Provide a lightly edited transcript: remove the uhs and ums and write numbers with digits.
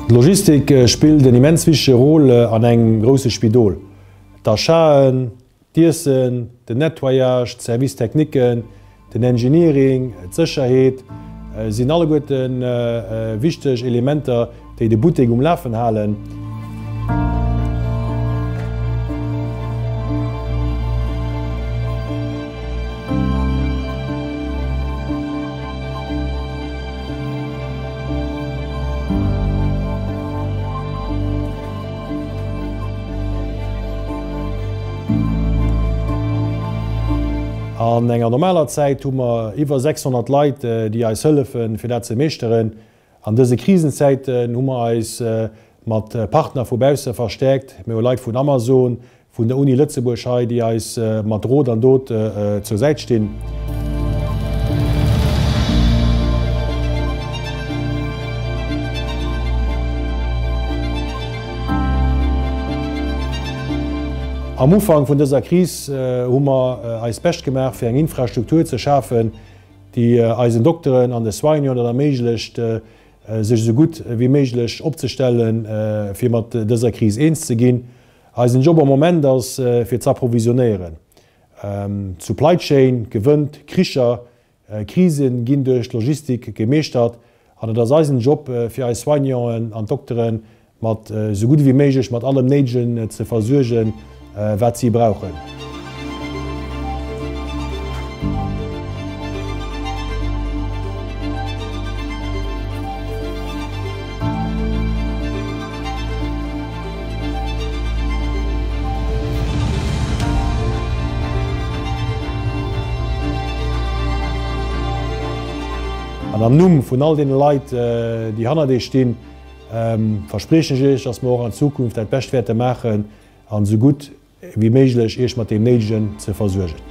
D'Logistik spillt en immens wichtege Rôle an engem grousse Spidol. D'Achaten, d'Iessen, den Nettoyage, d'Service techniquen, den Engineering, d'Sécherheet sinn alleguerte wichteg Elementer, déi de Buttek um Lafen halen. An enger normaler Zäit hu mer iwwer 600 Leit, déi eis hëllefen, fir dat ze meeschteren. An dëse Krisenzäiten hu mer eis mat Partner vu bausse verstäerkt. Mir hu Leit vun Amazon, vun der Uni Lëtzebuerg hei, déi eis mat Rot an Dot zur Säit stinn. Am Ufank vun dëser Kris hu mer eist Bescht gemaach, fir eng Infrastruktur ze schafen, déi eisen Dokteren an de Soignanten et erméiglecht, sech esou gutt wéi méiglech opzestellen, fir mat dëser Kris eens ze ginn. Eisen Job am Moment ass, fir z'approvisionnéieren. D'Supply Chain gewënnt Kricher, Krise ginn duerch d'Logistik gemeeschtert an et ass eisen Job, fir eis Soignanten an d'Dokteren mat esou gutt ewéi méiglech mat allem Néidegen ze versuergen, wat si brauchen. An am Numm vun all deene Leit, déi hannert Iech stinn, verspriechen ech Iech, dass mer och an Zukunft dat Bescht wäerte maachen an esou gutt wéi méiglech Iech mat deem Néidegen ze versuergen.